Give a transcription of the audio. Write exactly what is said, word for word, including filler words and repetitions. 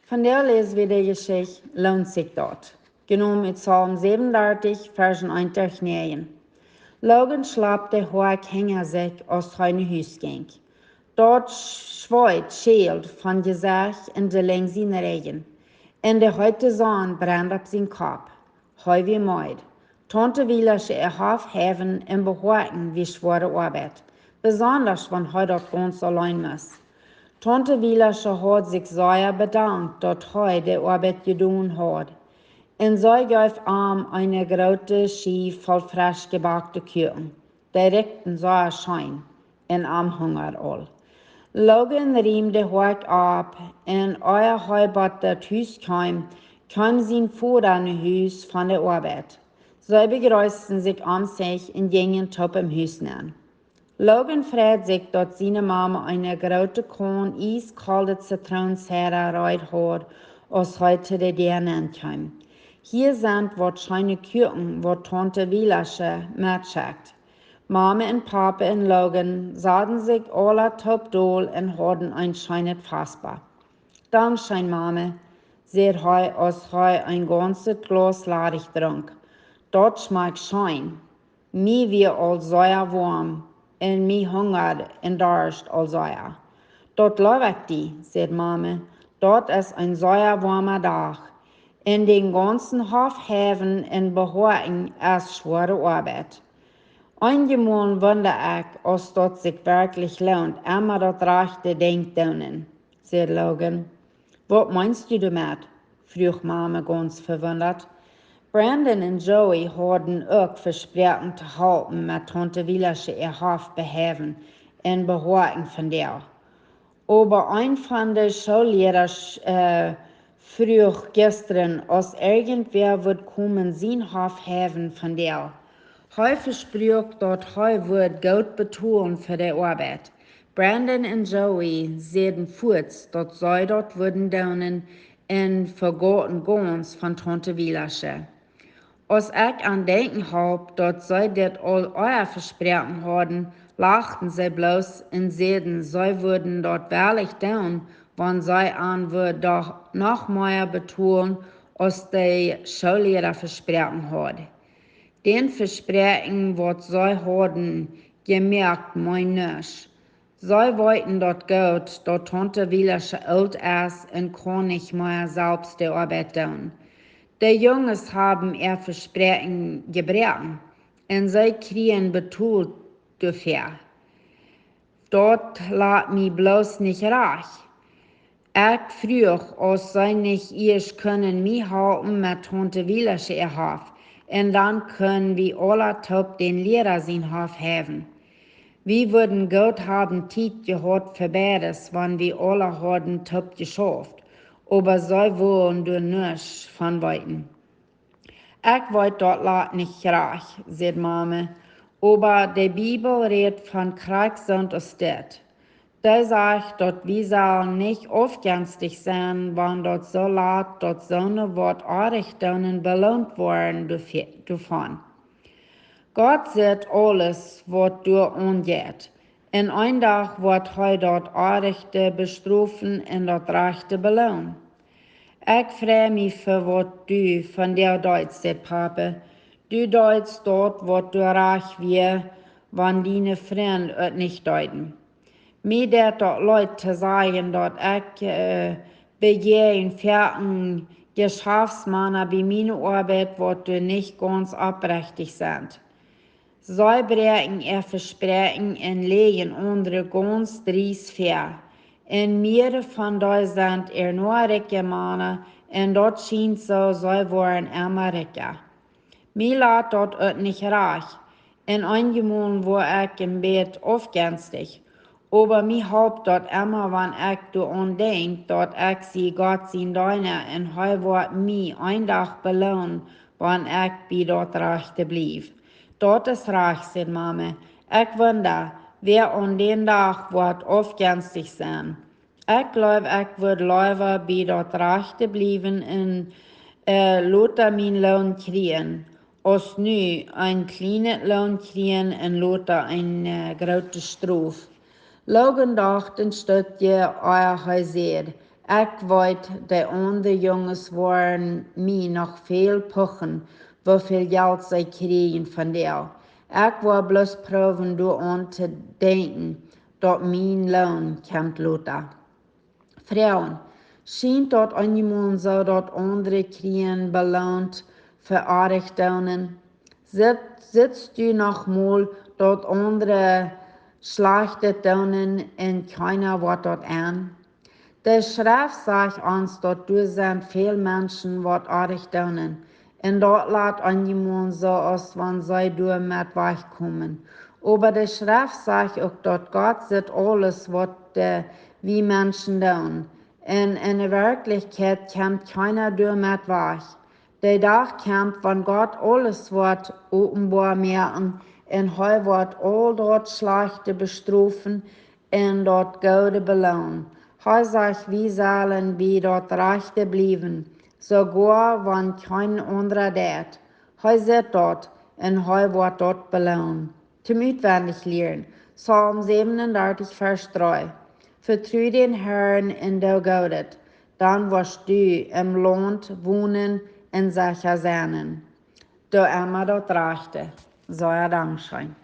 Vondoag läs wie de Jeschicht Loont sikj daut? Jenomen ut Psalm säwenundartich, Varsch eent bat näajen. Logan schlapt de Hoak hinja sikj, aus hee no Hus jinkj. Daut Schweet schäld von Jesecht un de Lenj sien Rigjen, un de heete Sonn brend opp sien Kopp. Hee wia meed. Taunte Wielasche äa Hoff heiwen un behoakjen wia schwoare Oabeit, besondasch wan hee daut gaunz auleen must. Taunte Wielasche haud sikj sea bedankt, daut hee de Oabeit jedonen haud, un see jeef am eene groote Schiew voll fresch jebackne Kuaken. Dee rikjten sea scheen un am hungad aul. Logan riemd de Hoak opp, un ea hee bat daut Hus kjeem, kjeem sien Voda no Hus von de Oabeit. See bejreesten sikj om sikj un jinjen toop em Hus nenn. Logan freid sikj, daut siene Mame eene groote Kaun ieskolde Zitroonsida reed haud, aus hee to de Däa nenn kjeem. Hia sent waut scheene Kuaken, waut Taunte Wielasche metschekjt. Mame un Pape un Logan saden sikj aula toop dol un hauden een scheenet Faspa. Dankscheen, Mame, säd hee, aus hee een gaunzet Glaus ladich drunk. Daut schmakjt scheen. Mie wia aul sea woam, un mie hungad un darscht aul sea. Daut jleew ekj die, säd Mame, daut es een sea woama Dach. Un dän gaunzen Hoff heiwen un behoakjen es schwoare Oabeit. Eenjemol wunda ekj, aus daut sikj werkjlich loont, emma daut rajchte Dinkj doonen, säd Logan. Waut meenst du doamet? Fruach Mame gaunz vewundat. Brandon un Joey hauden uk vesproaken to halpen met Taunte Wielasche äa Hoff beheiwen un behoakjen vondoag. Oba een von de Schoollierasch fruach jistren, aus irjentwäa wudd komen sien Hoff heiwen vondoag. Hee vespruak, daut hee wudd goot betolen fa de Oabeit. Brandon un Joey säden fuaz, daut see daut wudden doonen, un vegauten gaunz von Taunte Wielasche. Aus ekj aun denkjen holp, daut see dit aul ea vesproaken hauden, lachten see bloos un säden, see wudden daut wellich doonen, wan see an wudd doch noch mea betolen, aus de Schoolliera vesproaken haud. Dän Vespräakjen, waut see hauden jemoakt, meend nuscht. See weeten daut goot, daut Taunte Wielasche oolt es un kaun nich mea selfst de Oabeit doonen. De Junges haben äa Vespräakjen jebroaken, un see kjrieen betolt doafäa. Daut lat mie bloos nich rajcht. Ekj fruach, aus see nich ieescht kunnen mie halpen met Taunte Wielasche äa Hoff, un dan kunnen wie aula toop dän Liera sien Hoff heiwen. Wie wudden goot haben Tiet jehaut fa beides, wan wie aula hauden toop jeschauft, oba see wullen doa nuscht von weeten. Ekj weet, daut lat nich rajcht, säd Mame, oba de Bibel rät von krakjt soont aus dit. Dee sajcht, daut wie sellen nich aufjenstich sennen, wan daut soo lat, daut soone, waut oajch doonen, beloont woaren doafäa-, doavon. Gott sitt aules, waut doa aunjeit, un een Dach woat hee daut Oajchte bestrofen un daut Rajchte beloonen. Ekj frei mie fa waut du vondoag deetst, säd Pape. Du deetst daut, waut doa rajcht wia, wan diene Frind et nich deeden. Mie deit daut leet to sajen, daut ekj, äh, bejäajen foaken Jeschaftsmana bie miene Oabeit, waut doa nich gaunz oprechtich sent. See bräakjen äa Vespräakjen un läajen aundre gaunz driest väa. Un miere von dee sent ea noch rikja Mana, un daut schient soo, see woaren emma rikja. Mie lat daut uk nich rajcht, un eenjemol woa ekj een bät aufjenstich. Oba mie halpt daut emma, wan ekj doaraun denkj, daut ekj sie Gott sien Deena un hee woat mie een Dach beloonen, wan ekj bie daut Rajchte bliew. Daut es rajcht, säd Mame. Ekj wunda, wäa aun dän Dach woat aufjenstich sennen. Ekj jleew, ekj wudd leewa bie daut Rajchte bliewen un, äh, lota mien Loon kjrieen, aus nu een kjlienet Loon kjrieen un lota een, äh, groote Strof. Logan docht een Stootje, ea hee säd: Ekj weet, de aundre Junges woaren mie noch väl puchen, woo väl Jelt see kjrieen von däa. Ekj woa bloos proowen doaraun to denkjen, daut mien Loon kjemt lota. Froagen: Schient daut eenjemol soo, daut aundre kjrieen beloont fa oajch doonen? Sitst du noch mol, daut aundre Schlajchtet doonen un kjeena woat daut en? De Schreft sajcht ons, daut doa sent väl Menschen, waut oajch doonen, un daut lat eenjemol soo, aus wan see doamet wajchkomen. Oba de Schreft sajcht uk, daut Gott sitt aules, waut wie Menschen doonen, un en de Werkjlichkjeit kjemt kjeena doamet wajch. De Dach kjemt, wan Gott aules woat openboa moaken, un hee woat aul daut Schlajchte bestrofen un daut Goode beloonen. Hee sajcht, wie sellen bie daut Rajchte bliewen, soogoa wan kjeen aundra deit. Hee sitt daut, un hee woat daut beloonen. Toom utwendich lieren: Psalm säwenundartich, Varsch dree: Vetru dän Harn un doo Goodet, dan woascht du em Launt wonen un secha sennen. Doo emma daut Rajchte. Sea dankscheen.